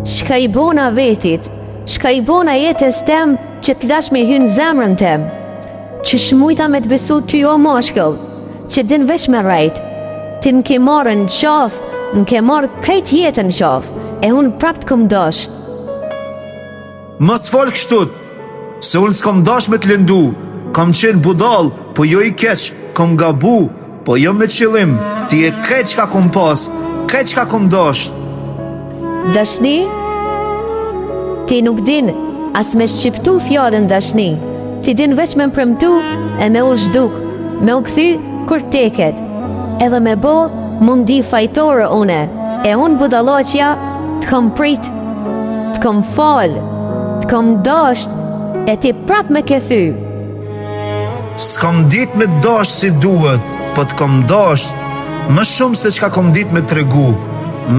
Çka i bona vetit, çka i bona jetës tem që të lash me hy në zemrën tem. Qysh mujta me të besu ty o mashkull, që din veç me rrejt. Ti më ke marrë në qafë, më ke marrë krejt jetën në qafë, e unë prap të kom dasht. Mos fol kështu, se unë s'kom dash me të lëndu, kam qenë budall, po jo i keq, kom gabu, Po jo me qëllim, ti je krejt çka kom pas, krejt çka kom dasht. Dashni? Ti nuk din as me shqiptu fjalën dashni. Ti din veç me m'premtu e me u zhduk, me u kthy kur t'teket. Edhe me bo m'u ndi fajtore une, e unë budallaqja të kom prit, të kom fal, të kom dasht e ti prap me ke thy. S'kom dit me të dasht si duhet, po të kom dasht më shumë se çka kom dit me tregu,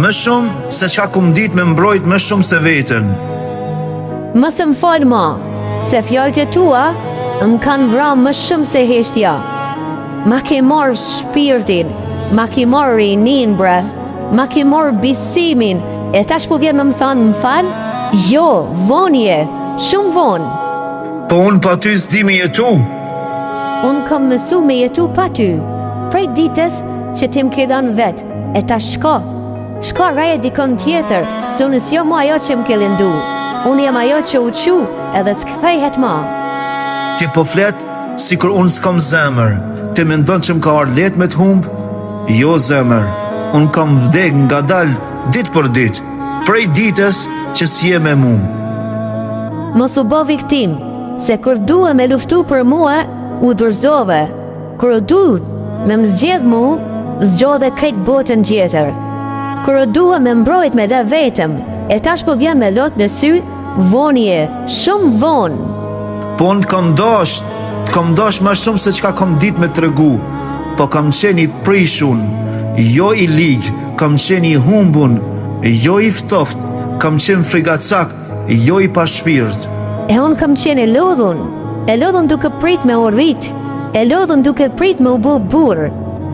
më shumë se çka kom dit me mbrojt më shumë se veten. Mos më fol ma, se fjalët e tua më kanë vra më shumë se heshtja. Ma ke marrë shpirtin, ma ke marrë rininë bre, ma ke marrë besimin, e tash po vjen me më thanë më fal? Jo, vonë je, shumë vonë. Po unë pa ty s'di me jetu. Unë kam mësu me jetu pa ty. Prej ditës që ti më ke lanë vet, e tash shko. Shko rrehe dikon tjetër, se unë s'jam ma ajo që më ke lëndu. Unë jam ajo që u çu edhe s'kthehet ma. Ti po flet sikur unë s'kam zemër. Ti mendon që më ka ardhë lehtë me të humb? Jo zemër, unë kam vdek ngadalë ditë për ditë. Prej ditës që s'je me mu. Mos u bo viktimë, se kur duhe me luftu për mua, u dorëzove. Kur u duhet me më zgjedh mu, zgjodhe krejt botën tjetër. Kur u duhe me mbrojt me le vetëm, e tash po vjen me lot në sy, vonë je, shumë vonë. Po unë të kam dasht, të kam dasht ma shumë se çka kam dit me tregu, po kam qenë i prishun, jo i lig, Kam qenë i humbun, jo i ftoft, kam qenë frigacak, jo i pashpirt. E unë kam qenë e lodhun, e lodhun duke prit me u rrit, e lodhun duke prit me u bo burrë,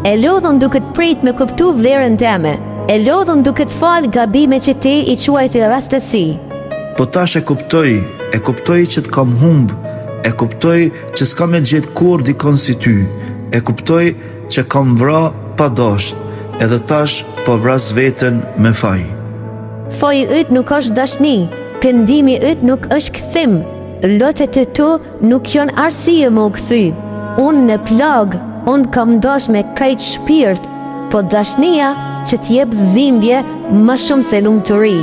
e lodhun duke të prit me kuptu vlerën teme, e lodhun duke të falë gabime që ti i quajte rastësi. Po tash e kuptoj, e kuptoj që të kam humb, e kuptoj që s'kam me gjetë kurrë dikon si ty, e kuptoj Që kam vra pa dasht, edhe tash po vras veten me faj. Faji yt nuk është dashni, pendimi yt nuk është kthim, lotët e tu nuk janë arsye me u kthy. Unë në plagë, unë kam dasht me krejt shpirt, po dashnia që t'jep dhimbje më shumë se lumturi.